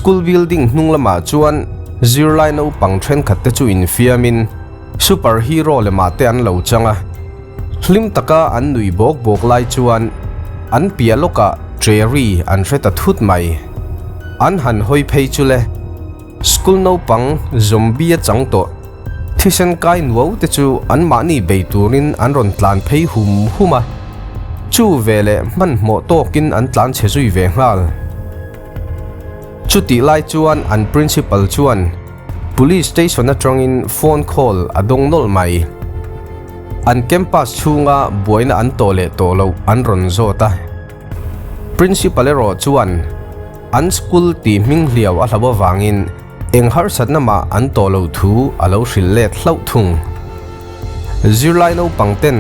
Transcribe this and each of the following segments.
School building hnung lamah chuan zirlai naupang thenkhat te chu infiamin super hero lemah te an lo chang a. Hlim taka an nui bawk bawk lai chuan an piah lawkah Cherry an hre ta thut mai. An han hawi phei chu le. School naupang zombie a chang tawh. Thisen kai nuau te chu anmahni bei turin an rawn tlan phei hum hum a. Chu veleh hmanhmawh tawkin an tlan chhe zui ve nghal. Chutih lai chuan an principal chuan Police station atangin phone call a dawng nawlh mai. An campus chhunga buaina an tawh leh tawh loh an rawn zawt a. Principal erawh chuan an school tih hming hliau a hloh avangin eng harsatna mah an tawh loh thu a lo hrilh let hlauh thung. Zirlai naupang ten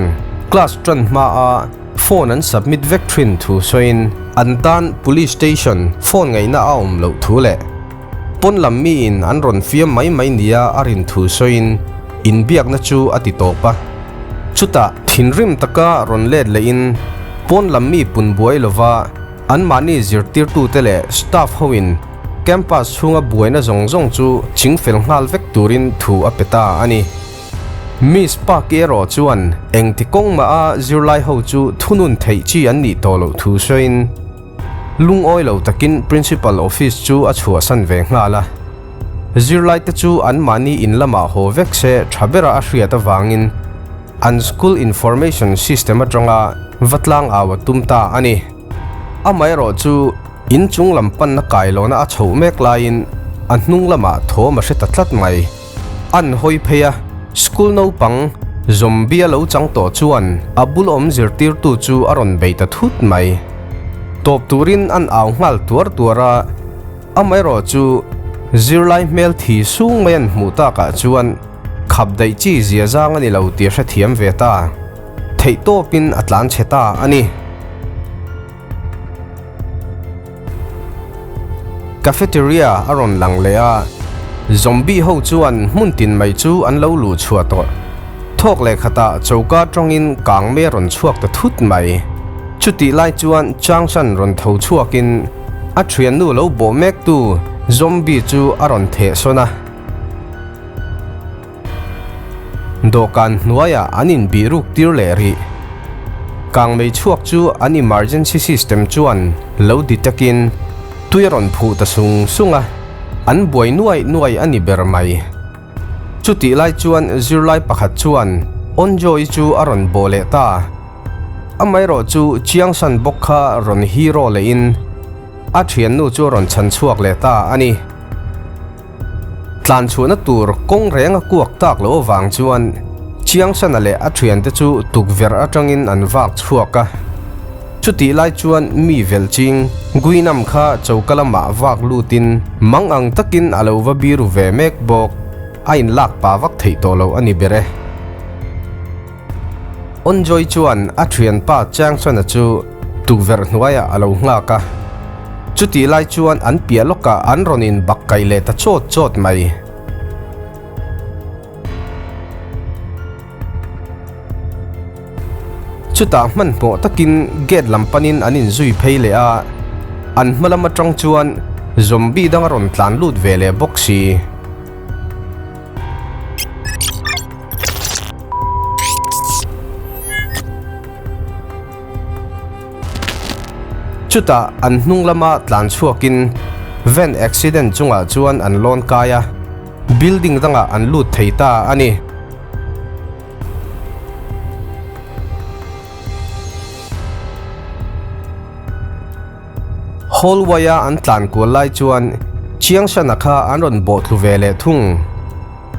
class tan hmaa phone an submit vek thin thu sawiin an tan police station phone ngaihna a awm loh thu leh pawn lam miin an rawn fiam mai mai nia a rin thu sawiin inbiakna chu a ti tawp a. Chutah thinrim taka rawn let lehin pawn lam mi pun buai lova anmahni zirtirtute leh staff hoin campus chhunga buaina zawng zawng chu chingfel nghal vek turin thu a pe ta a ni. Miss Park erawh chuan engti kawng mah a zirlai ho chu thunun theih chi an nih tawh loh thu sawiin lungawi lo takin Principal office chu a chhuahsan ve nghal a. Zirlai te chu anmahni in lamah haw vek se tha bera a hriat avangin an school information system atanga va tlang au a tum ta a ni. Amaherawh chu inchung lam panna kailawna a chhoh mek laiin a hnung lamah thawm a hre ta tlat mai. An hawi phei a, school naupang zombie a lo chang tawh chuan a bul awm zirtirtu chu a rawn bei ta thut mai. Tawp turin an au nghal tuar tuar a, amaherawh chu zirlai hmel thi sung mai an hmuh takah chuan khap daih chi zia zang a ni lo tih a hrethiam ve ta. Theihtawpin a tlan chhe ta a ni. Cafeteria a rawn lang leh a, zombie ho chuan hmun tin mai chu an lo luh chhuah tawh. Thawk leh khatah choka tawngin kang mai a rawn chhuak ta thut mai. Chutih lai chuan Changsan rawn tho chhuakin a thiannu lo bawh mektu zombie chu a rawn theh sawn a. Dawhkan hnuaiah an inbih ruk tir leh rih. Kangmei chhuak chu an emergency system chuan lo detect in tui a rawn phuh ta sung sung a, an buai nuai nuai a ni ber mai. Chutih lai chuan zirlai pakhat chuan Onjoy chu a rawn bawh leh ta. Amaherawh chu Chiangsan bawk kha rawn hero lehin a thiannu chu a rawn chhan chhuak leh ta a ni. Tlanchhuahna tur kawng reng a kuak tak loh avang chuan Chiangsana leh a thiante chu tukverh atangin an vak chhuak a. Chutih lai chuan mi velh ching Guinam kha choka lamah vak lutin mang ang takin a lo va biru ve mek bawk. A inlak pa vak theih tawh loh a ni ber e. Onjoy chuan a thianpa Chiangsana chu tukverh hnuaiah a lo nghak a. Chutih lai chuan an piah lawkah an rawn in bak kaih leh ta chawt chawt mai. Chutah hmanhmawh takin gate lam panin an inzui phei leh a, an hma lam atang chuan zombie dang a rawn tlan lut ve leh bawk si. Chutah an hnung lama tlan chhuakin van accident chungah chuan an lawn kai a, building dangah an lut thei ta a ni. Hallway-a an tlan kual lai chuan Chiangsana kha an rawn bawh thlu ve leh thung.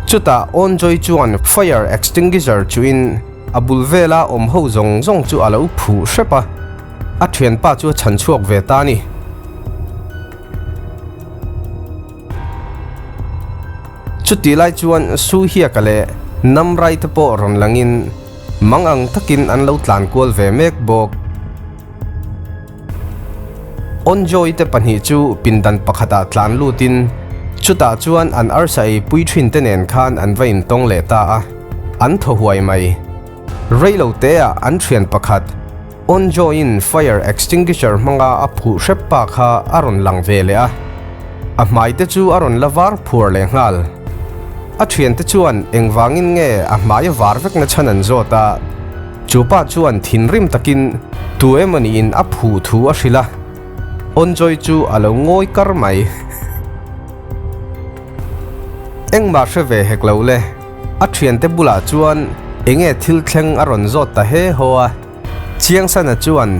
Chutah Onjoy chuan fire extinguisher chuin a bul vela awm ho zawng zawng chu a lo phuh hrep a, a thianpa chu a chhan chhuak ve ta a ni. Chutih lai chuan Su Hiaka leh Namrai te pawh rawn langin mang ang takin an lo tlan kual ve mek bawk. Onjoy te pahnih chu pindan pakhatah tlan lutin chutah chuan an arsa ei pui thin te nen khan an va intawng leh ta a, an thaw huai mai. Reilo teah an thian pakhat Onjoy-in fire extinguisher hmanga a phuh hrep pa kha a rawn lang ve leh a. A hmai te chu a rawn la var phuar leh nghal. A thiante chuan engvangin nge a hmai a var vekna chhan an zawt a, chu pa chuan thinrim takin tu emawniin a phu thu a hrilh a, Onjoy chu a lo ngawi kar mai. Engmah hre ve hek lo le, a thiante bulah chuan enge thil thleng a rawn zawt ta he haw a. Chiangsana chuan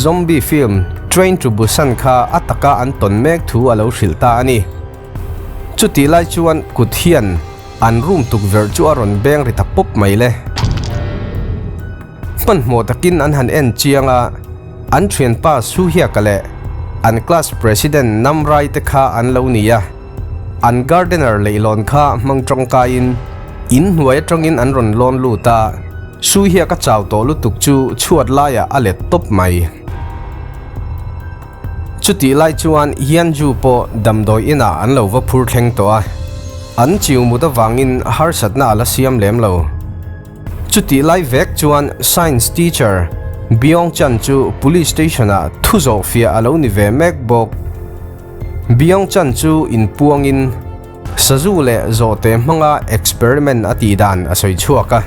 Zombie film Train to Busan kha a taka an tawn mek thu a lo hrilh ta a ni. Chutih lai chuan kut hian an room tukverh chu a rawn beng ri ta pawp mai le. Hmanhmawh takin an han en chiang a, an thianpa Suhiaka leh an class president Namrai te kha an lo ni a. An gardener leihlawn kha hmang tawngkaiin in hnuai atangin an rawn lawn lut a, Sui hi a ka chau tawh lutuk chu chhuat laiah a let tawp mai. Chutih lai chuan Hianju pawh damdawi inah an lo va phur thleng tawh a, an chiu mut avangin harsatna a la siam lem lo. Chutih lai vek chuan Science teacher Byung Chan chu Police Station-ah thu zawh fiah a lo ni ve mek bawk. Byung Chan chu inpuangin sazu leh zawhte hmanga experiment a tih dan a sawi chhuak a.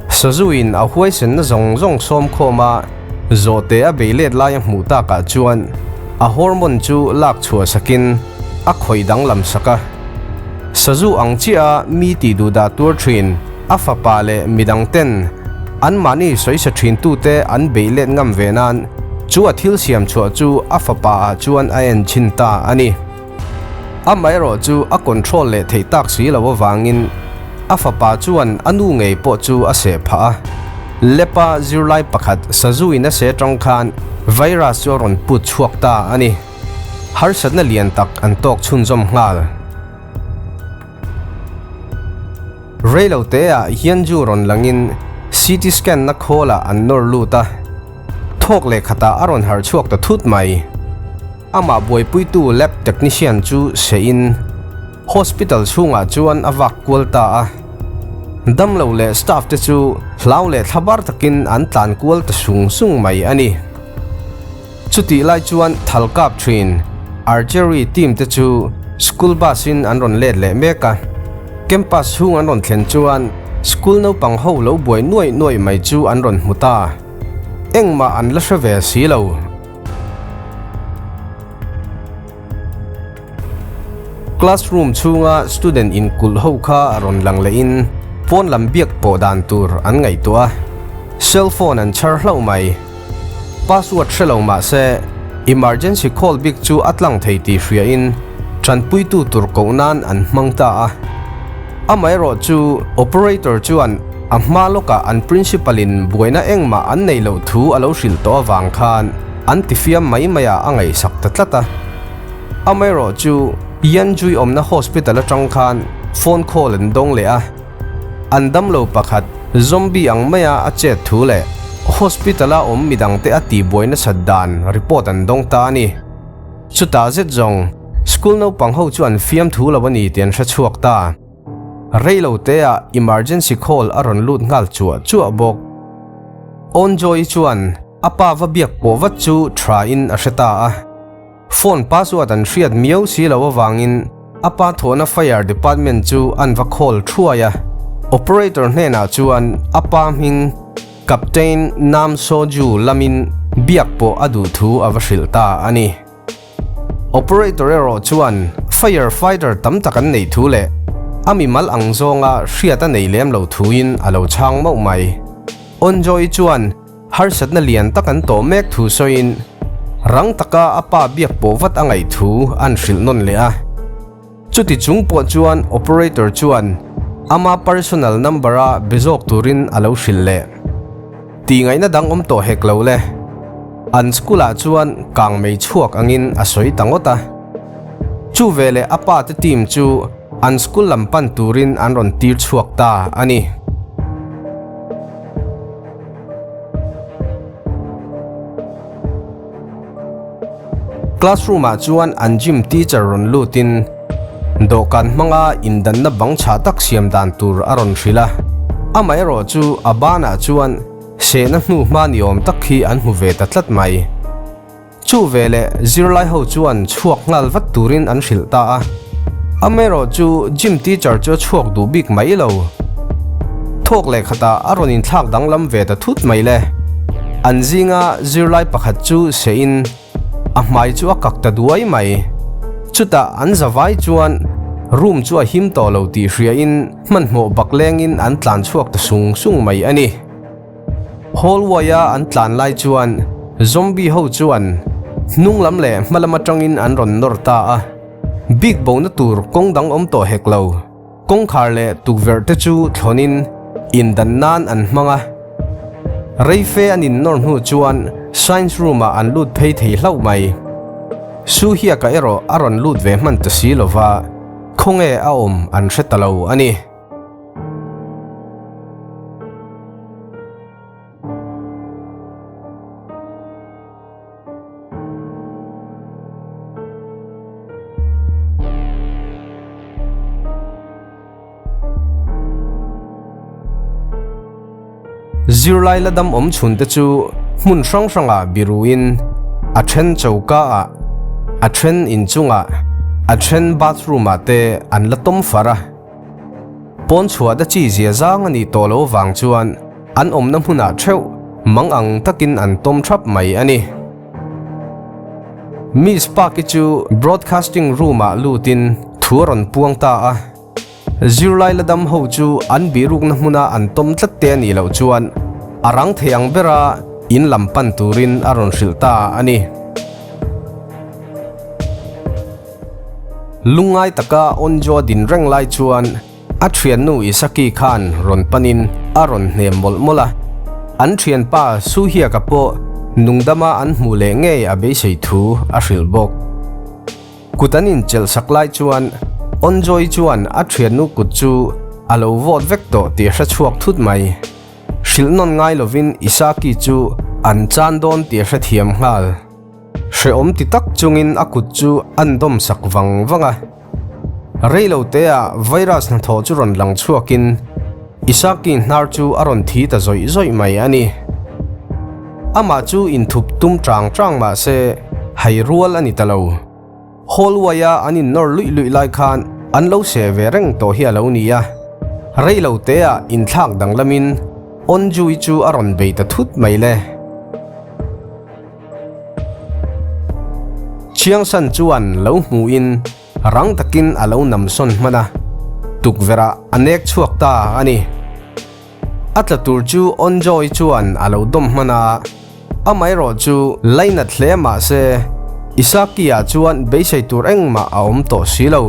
Sazuin a huaisenna zawng zawng sawm khawm a, zawhte a bei let lai a hmuh takah chuan a hormone chu lak chhuah sakin a khawih danglam sak a. Sazu ang chiah a mi tih duh dah tuar thin a fapa leh midang ten anmahni sawisa thin tute an beih let ngam ve nan chu a thil siam chhuah chu a fapa ah chuan a en chhin ta a ni. Amaherawh chu a control leh theih tak si lo avangin a fapa chuan a nu ngei pawh chu a seh phah a. Lepa zirlai pakhat sazu in a seh tang khan virus chu a rawn put chhuak ta a ni. Harsatna lian tak an tawk chhunzawm nghal. Reilo teah Hianju rawn langin CT scan na khawlah an nawr lut a, thawk leh khatah a rawn harh chhuak ta thut mai. Amah buaipuitu lab technician chu sehin hospital chhungah chuan a vak kual ta a. Damlo leh staff te chu hlau leh thlabar takin an tlan kual ta sung sung mai a ni. Chutih lai chuan thal kap thin Archery team te chu school bus in an rawn let leh mek a, campus chhung an rawn thlen chuan school naupang ho lo buai nuaih nuaih mai chu an rawn hmu ta. Engmah an la hre ve si lo. Classroom chhunga student inkulh ho kha a rawn lang lehin pawn lam biak pawh dan tur an ngaihtuah a, cell phone an chhar hlauh mai. Password hre lo mah se emergency call bik chu a tlang thei tih hriain tanpuitu tur koh nan an hmang ta a. Amaherawh chu operator chuan a hma lawkah an principal in buaina engmah an neih loh thu a lo hrilh tawh avang khan an tifiam mai maiah a ngaihsak ta tlat a. Amaherawh chu Yanjui awmna hospital atang khan phone call an dawng leh a, an damlo pakhat zombie ang maia a chet thu leh hospital-a awm midangte a tihbuai nasat dan report an dawng ta a ni. Chutah zet zawng school naupang ho chu an fiamthu lo a ni tih an hre chhuak ta. Reilo teah emergency call a rawn lut nghal chuah chuah bawk. Onjoy chuan a pa va biak pawh vat chu tha in a hre ta a. Phone password an hriat miau si lo avangin a pa thawhna fire department chu an va call thuai a. Operator hnenah chuan a pa hming Captain Nam Soju lamin biak pawh a duh thu a va hrilh ta a ni. Operator erawh chuan fire fighter tam tak an neih thu leh a mimal ang zawnga hriat a nei lem lo thuin a lo chhang mauh mai. Onjoy chuan Harsatna lian tak an tawh mek thu sawiin rang taka a pa biak pawh vat a ngaih thu an hrilh nawn leh a. Chuti chung pawh chuan operator chuan ama personal number a be zawk turin a lo hrilh leh. Tih ngaihna dang awm tawh hek lo le. An school ah chuan kang mei chhuak angin a sawi ta ngawt a. Chu veleh a pa te team chu an school lam pan turin an rawn tir chhuak ta a ni. Classroom ah chuan an gym teacher rawn lutin dawhkan hmanga indanna bang chhah tak siam dan tur a rawn hrilh a, amaherawh chu a banah chuan sehna hnu hma ni awm tak hi an hmu ve ta tlat mai. Chu veleh zirlai ho chuan chhuak nghal vat turin an hrilh ta a. Amaherawh chu gym teacher chu a chhuak duh bik mai lo. Thawk leh khatah a rawn inthlak danglam ve ta thut mai le. An zinga zirlai pakhat chu sehin a hmai chu a kak ta duai mai. Chutah an zavai chuan room chu a him tawh lo tih hriain hmanhmawh bak lengin an tlan chhuak ta sung sung mai a ni. Hallway-a an tlan lai chuan zombie ho chuan hnung lam leh hma lam atangin an rawn nawr ta a, bik bona tur kawng dang awm tawh hek lo. Kawngkhar leh tukverh te chu thlawnin indan nan an hmang a, reife an innawr hnu chuan science room-ah an lut phei thei hlauh mai. Suhiaka erawh a rawn lut ve hman ta si lova, khawnge a awm an hre ta lo a ni. Zirlai la dam awm chhun te chu hmun hrang hrangah biruin a then choka ah, a then inchungah, a then bathroom ah te an la tawm far a. Pawn chhuah te chi zia zang a nih tawh lo vang chuan an awmna hmunah theuh mang ang takin an tawm thap mai a ni. Miss Park-i chu broadcasting room-ah lutin thu a rawn puang ta a. Zirlai la dam ho chu an bihrukna hmuna an tawm tlat te a nih loh chuan a rang thei ang bera in lam pan turin a rawn hrilh ta a ni. Lungngai taka Onjo a din reng lai chuan a thiannu Isaki khan rawn panin a rawn hnem mawlh mawlh a. An thianpa Suhiaka pawh nungdama an hmuh leh ngei a beisei thu a hrilh bawk. Kut an inchelh sak lai chuan Onjoy chuan a thiannu kut chu a lo vawt vek tawh tih a hre chhuak thut mai. Hrilh nawn ngai lovin Isaki chu an chan dawn tih a hrethiam nghal. Hrehawm ti tak chungin a kut chu an dawm sak vang vang a. Reilo teah virus hnathawh chu rawn lang chhuakin Isaki hnar chu a rawn thi ta zawih zawih mai a ni. Amah chu inthup tum chang chang mah se hai rual a ni ta lo. Hallway-a an innawr luih luih lai khan an lo seh ve reng tawh hi a lo ni a. Reilo teah inthlak danglamin Onjui chu a rawn bei ta thut mai le. Chiangsan chuan lo hmuhin rang takin a lo nam sawn hman a, tukverh ah a nek chhuak ta a ni. A tla tur chu Onjoy chuan a lo dawm hman a, amaherawh chu lainat hle mah se Isaki-ah chuan beisei tur engmah a awm tawh si lo.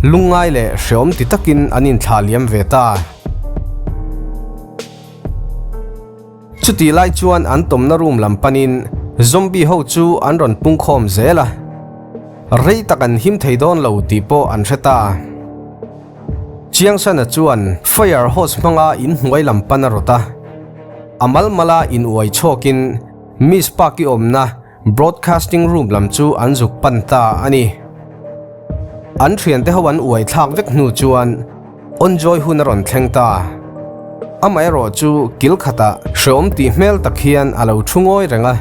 Lungngai leh hreawm ti takin an inthlah liam ve ta. Chutih lai chuan an tawmna room lam panin zombie ho chu an rawn pungkhawm zel a, rei tak an him thei dawn lo tih pawh an hre ta. Chiangsana chuan fire hose hmanga inhnuai lam pan a rawt a, a malmala inuai chhawkin Miss Park-i awmna Broadcasting room lam chu an zuk pan ta a ni. An thiante ho an uai thlak vek hnu chuan Onjoy hun a rawn thleng ta. Amaherawh chu kil khatah hreawm tih hmel tak hian a lo thu ngawi reng a.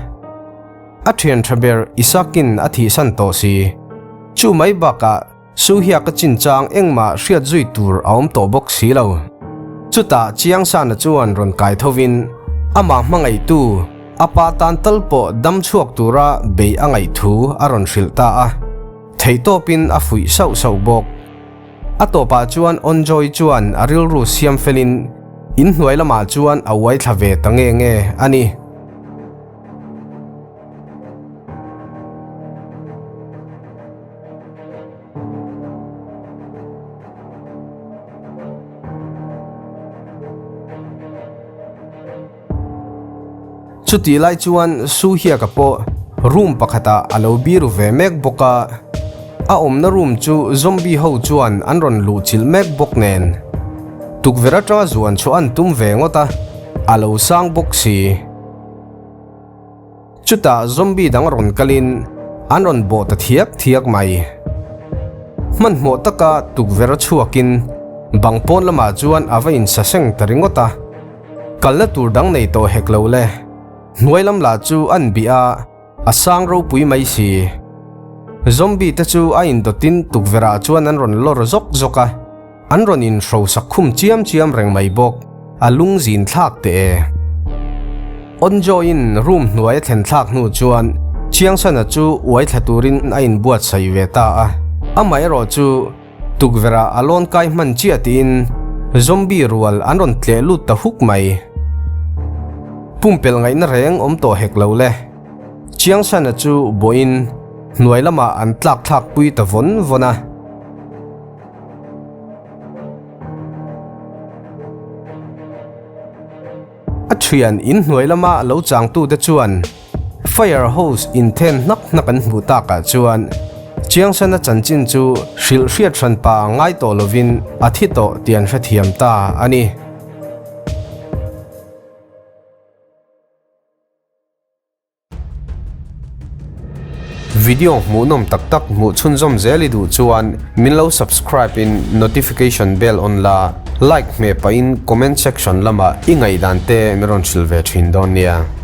A thian tha ber Isakin a thihsan tawh si. Chu mai bakah Su hiak a chinchang engmah hriat zui tur a awm tawh bawk si lo. Chutah Chiangsana chuan rawn kai thovin amah hmangaihtu a pa tan tal pawh dam chhuak tura bei a ngaih thu a rawn hrilh ta a, theihtawpin a fuih sauh sauh bawk. A tawpah chuan Onjoy chuan a rilru siam felin inhnuai lamah chuan a uai thla ve ta nge nge a ni. Chutih lai chuan Su Hiaka pawh room pakhatah a lo biru ve mek bawk a, a awmna room chu zombie ho chuan an rawn luh chilh mek bawk nen tukverh atanga zuan chhuah an tum ve ngawt a, a lo sang bawk si. Chutah zombie dang rawn kalin an rawn bawh ta thiak thiak mai. Hmanhmawh taka tukverh a chhuakin bang pawn lamah chuan a va insaseng ta ringawt a, kalna tur dang nei tawh hek lo le. Hnuai lam lah chu an bih a, a sang ropui mai si. Zombie te chu a indawtin tukverh ah chuan an rawn lawr zawk zawk a, an rawn inhrosak khum chiam chiam reng mai bawk, a lung zin thlak teh e. Onjoy-in room hnuai a thlen thlak hnu chuan Chiangsana chu uai thla turin a inbuatsaih ve ta a, amaherawh chu Tukverh-ah a lawn kai hman chiah tiin zombie rual an rawn tleh lut ta huk mai. Pumpelh ngaihna reng awm tawh hek lo le. Chiangsana chu bawhin hnuai lamah an tlak thlak pui ta vawn vawn a. A thian in hnuai lama lo changtute chuan fire hose inthen hnak hnak an hmuh takah chuan Chiangsana chanchin chu hrilh hriat hranpa ngai tawh lovin a thi tawh tih an hrethiam ta a ni. Video hmuhnawm tak tak hmuh chhunzawm zel i duh chuan min lo subscribe in notification bell on la, like hmeh pahin comment section lamah i ngaihdan te min rawn hrilh ve thin dawn nia.